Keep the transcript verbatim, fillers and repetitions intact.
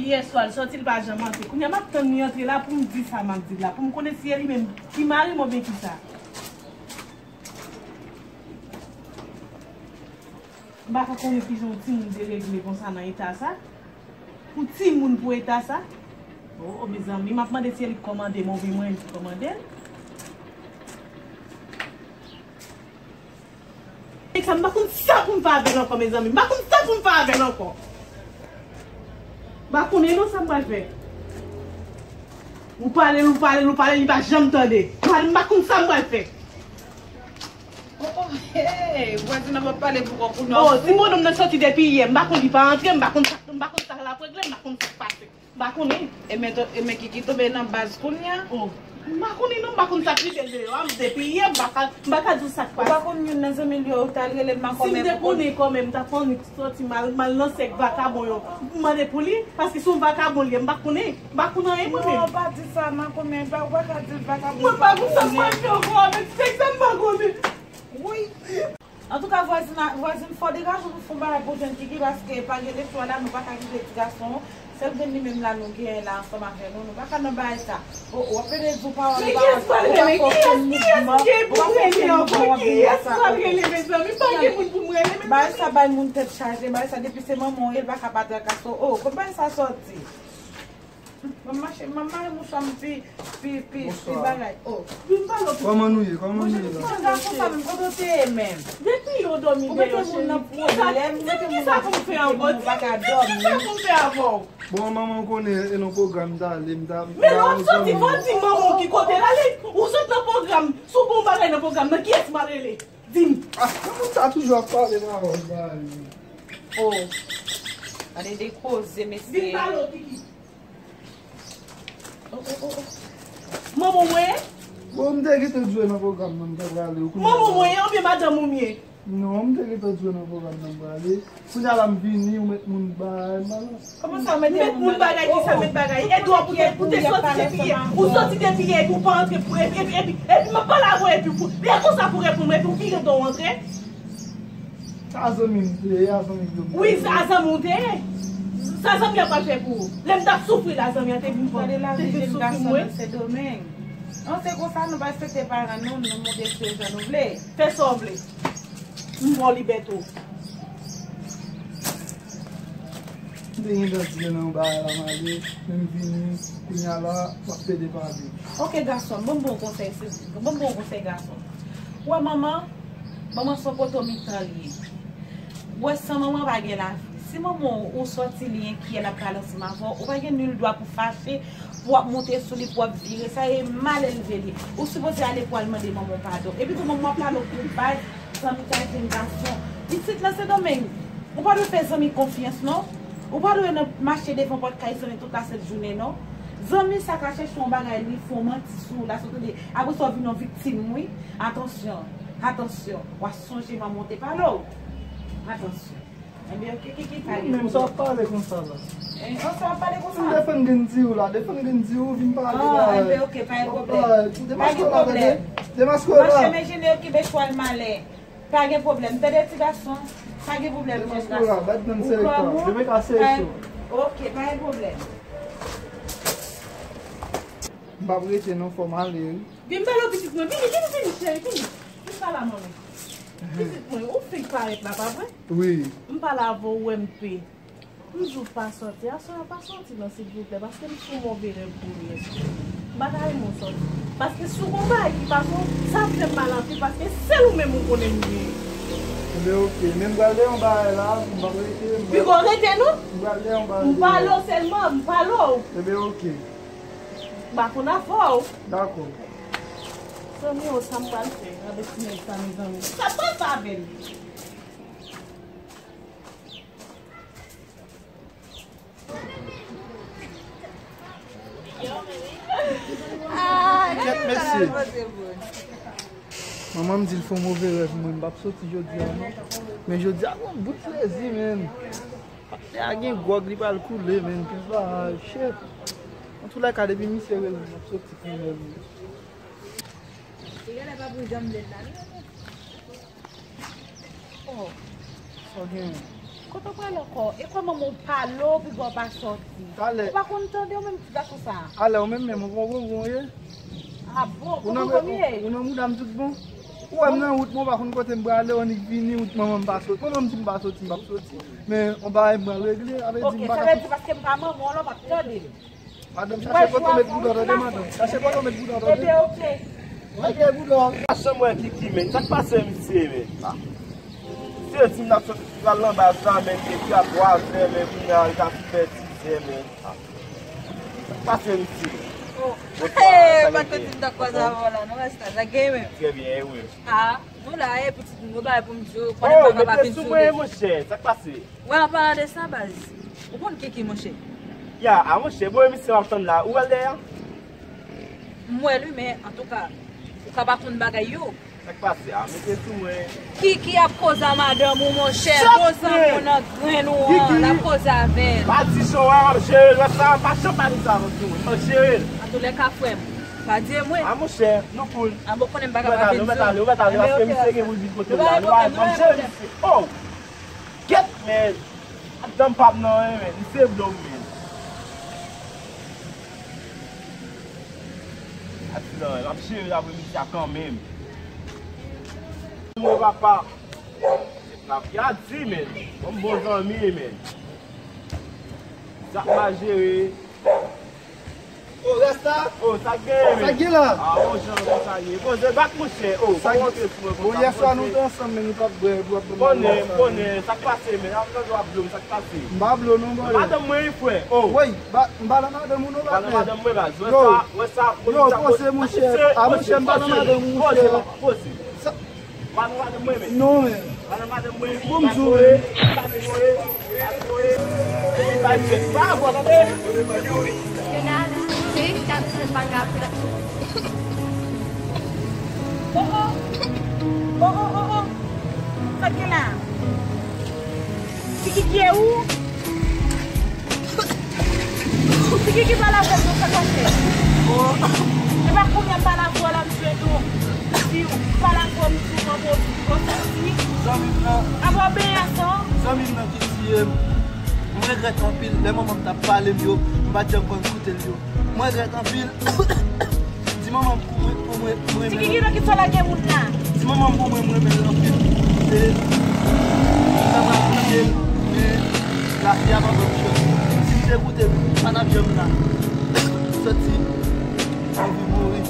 Yèswa, l sòti, l pa janm antre. Kounye a, m ap tann li antre la pou m di sa m ap di l la, pou m konnen si e li menm ki mari m oubyen kisa. M pa ka konnen kijan yon timoun deregle konsa nan eta sa. Pou timoun pou eta sa. O, o, mezanmi, m ap mande si e li k kòmande m oubyen mwen ki kòmande l. Nèg sa, m pa konn sa pou m fè avè l ankò, mezanmi. M pa konn sa pou m fè avè l ankò. M pa konnen non sa m pral fè. Ou pale l, ou pale l, ou pale l, li pa janm tande. M pa konn sa m pral fè. Oh, oh, hey, vwazin nan p ap pale pou kò pou non. Oh, si bonòm nan sòti depi yè, m pa konn li pa antre, m pa konn sa, m pa konn sa l ap regle, m pa konn sa k pase. M pa konnen. E men to-, e men Kiki tonbe nan baz kounye a. Oh, m pa konnen non, m pa konn sa k rive l deyò a, m depi yè, m pa ka, m pa ka di w sa k pase. Ou pa konn youn nan zanmi l yo, ou t al rele l makomè pou konn. Si m te konnen kòmè, m t ap annik sòti m al, m al nan sèk vakabon yo, m mande pou li, paske se yon vakabon li ye, m pa konnen. M pa konn anyen mwen menm. Non, pa di sa, makomè, pa, ou pa ka di l vakabon. Mwen pa konn sa m pral fè ankò avèk ti nèg sa, m pa konnen. Woy. Antouka, vwazin, vwazin, fò degaje w pou fè yon bagay pou jèn Kiki, paske pa gen de chwa la, nou pa ka kite ti gason. Sèl grenn li menm la nou genyen la ansanm avè nou, nou pa ka nan bagay sa. O, o, w ap pede di w pawòl, ou pawòl, ou pa fè okenn mouvman, ou pa fè okenn mouvman, w ap vin di sa. Bagay sa bay moun tèt chaje, bagay sa depi se manman w ye, l pa ka pa trakase w. O, kot bagay sa sòti? M ap mache, m ap mare mouchwa m pi, pi, pi, pi bagay. Oh. Vin pale w pi. Kòman nou ye? Kòman nou ye la? Ti gason sa menm, kote w te ye menm? Depi yo dòmi deyò, cheri. Kisa, kisa pou m fè ankò? Di m, kisa pou m fè avè w? Bon, manman, w konnen, e nan pwogram m t ale, m ta, m ta. Men lè w ap sòti, fò w di manman w ki kote l ale. Ou sot nan pwogram, si w gen yon bagay nan pwogram nan, kiyès m al rele? Di m. Ah, moun sa toujou ap pale nan wòz la. Oh. Gade de koze, mesye. Vin pale w, Kiki. Oh, oh, oh, oh. Manman mwen? Bon, m te gentan di w nan pwogram nan, m ta prale. Manman mwen oubyen madanm ou m ye? Non, m te gentan di w nan pwogram nan, m prale. Kounye a la, m vini, ou met moun bay, m pa la. Kòman sa, ou met moun bagay? Kisa met bagay? E dwa pou te, pou te sòti depi yè. Ou sòti depi yè, epi ou pa antre, epi, epi, epi, epi m ap pale avè w, epi pou, e konsa pou reponn mwen, epi ou vire do w antre? A zanmi m te ye, a zanmi m yo. Wi, a zanmi w te ye. Sa zanmi an pral fè pou ou? Lè m t ap soufri la, zanmi an te vin pran, te vin soufri mwen. Sendomeng. Non, se konsa, nou pa respekte paran nou, nou monte sou yo jan nou vle. Fè sa w vle. M ba w libète w. M te gentan di nan yon bagay la, m ale, men m vini, kounye a la, w ap pede pale. Oke, gason, ban m ba w konsèy, se, ban m ba w konsèy, gason. Ou wè manman, manman se yon poto mitan li ye. Ou wè, san manman pa gen lavi. Si manman w, ou sòti li enkyè, l ap pale ansanm avè w, ou pa gen nil dwa pou fache, pou w ap monte sou li, pou w ap vire. Sa e mal elve li. Ou sipoze ale pou al mande manman w padon. Epi tou, manman w ap pale w pou baz zanmi kay jèn gason. Isit nan Sendomeng, ou pa dwe fè zanmi konfyans, non. Ou pa dwe nan mache devan pòt kay zanmi tout lasent jounen, non. Zanmi sa ka chèche yon bagay, li fè yon manti sou ou, la sot tande. Apre sa, w vin yon viktim, wi. Atansyon, atansyon. W a sonje manman w te pale w. Atansyon. Enben, oke, Kiki, pa gen pwoblèm. Menm sa w ap pale konsa la. Eh, konsa w ap pale konsa? M defann grenn di w la, defann grenn di w, vin pale la. Ah, enben, oke, pa gen pwoblèm. Pa gen pwoblèm. Demaske w la. Mache men jene yo ki bechwal malè. Pa gen pwoblèm. Tande ti gason. Pa gen pwoblèm, jèn gason. Ou kòm ou? Oke, pa gen pwoblèm. M p ap rete non, fò m ale, wi. Vin pale w pitit mwen. Vini, vini, vini, cheri, vini. Vin pale a manmi. Pitit mwen, ou fenk parèt la, pa vre? Wi. M pale avè w, ou wè m pe. M di w pa sòti. Aswè a pa sòti non, silvouplè, paske m sou move rèv pou ou yè swa. M pa ta renmen w sòti. Paske si w gon bagay ki pase w, sa ap fè m mal anpil, paske sèl ou menm ou konnen m gen. Enben, oke. Men m pral dèyè yon bagay la, m p ap rete, m pral. Piga w rete non? M pral dèyè yon bagay. M pale w sèlman, m pale w. Enben, oke. M pa konn afè w. Dakò. Zanmi, o, sa m pral fè avèk ti nèg sa, mezanmi? Sa m pral fè avè l? Kèt, mesye. Manman m di l fè yon move rèv, mwen m p ap soti jodi a non. Men jodi a gon bout plezi, men. Patnè a gen gwòg, li pral koule, men. Pil bagay, shit. Antoulèka, depi misye rele m, m ap soti kanmenm. Li genlè pa pou janm vle l la, non. Oh, sa w genyen? Kote w pral ankò? E kòman manman w pale w, piga w pa sòti? Talè. Ou pa konn tande w menm ti gason sa? Alè, ou menm menm, ou bon, bon, bon, ye? Ah bon, ou nan, ou, ou nan mouda m tout bon? Ou wè m nan wout, mwen pa konn kote m prale, annik vini, wout manman m pa soti. Manman m di m pa soti, m p ap soti. Men, on bagay m pral regle, avè di m pa ka soti. Ok, sa vle di paske m pa manman w la, w p ap tande m. Madanm, chache kote w met bouda w, tande, madanm. Chache kote w met bouda w, tande. Ebyen, ok. Mete bouda w. Sa chanm wè Kiki, men. Sa k pase misye, men? Misye di m l ap sot pral nan baz la, men, depi a twa zè, men, kounye a, li ka fin fè dis zè, men. Sa k pase misye? Oh. Bonswa, hey, sa pa gen? Kote m t ap kwaze avè w la, non, Rasta, sa gen, men. Trè byen, e ou menm? Ah, nou la, e pitit nou, nou bagay pou m di w, konnen pa ka pa vin sou mwen, monchè, sa k pase? Wè, an palan de sa, baz, ou konn Kiki, monchè? Ya, a, monchè, bon, emisyon ap tann la, ou wè l dèyè? M wè l wi, men antouka, ou ka pa konn bagay yo. Sa k pase a? Mete sou mwen. Kiki ap koze a madanm ou, monchè, bon zanmi w nan grenn ou an, l ap koze avè l. Pa di chan w ap jere l, wè sa, pa chan pa di sa non, tou, an jere l. Antoulèka, frè m, pa di e mwen. A, monchè, nou koul. A, bon, konnen m pa ka pa vin sou. Ou mèt ale, ou mèt ale, paske misye gen pou l vin kote l la, nou pa jere misye. Oh! Kèt, men! Ak dan m p ap nan anyen, men. Li se blo m, men. Ak dan, m ap jere l apre midi a kanmenm. Mwen, papa. Mafya di, men. Bon, bon zanmi, men. Sa m ap jere. Oh, Rasta? Oh, sa k gen, men? Sa k gen la? Ah, oh, jan konsa ye. Poze bak, monchè. Oh, sa k gen? Bon, yè swa nou te ansanm, men nou t ap bwè, bwè, bwè. Konnen, konnen, sa k pase, men? Ap nan dwa blo m, sa k pase? M pa blo non, bro. Madanm mwen, frè. Oh. Woy, m pa nan madanm ou non, patnè. Pa nan madanm mwen, baz. Wè sa, wè sa. Yo, poze, monchè. Ah, monchè, m pa nan madanm ou, monchè. Poze, poze. Sa, Pa nan madanm mwen, men. Non, men. Pa nan madanm mwen. Bon, m di w, men. Pa voye, pa voye. Li bay fèt. Pa voye, tande. Oh, oh. Oh, oh, oh, oh. Sa k gen la? Ti Kiki e ou? Ti Kiki, pale avè m non, sa k pase? E pa kounye a m pale avè w la, m jwenn ou. Si w pale avè m, m di w manman w, ou santi. Zanmi m nan. Avè w benyen san. Zanmi m nan ki tiye m. Mwen regrèt anpil, lè manman m t ap pale m yo, m pa t janm konn koute l yo. Mwen regrèt anpil. Di manman m pou mwen, pou mwen, pou mwen renmen l. Ti Kiki, nan ki sa w lage moun la? Di manman m pou mwen, mwen renmen l anpil. E, m ta pral koute l, men lavi a pa ban m chans. Si m te koute l, m pa t ap janm la. Soti, anvi mouri.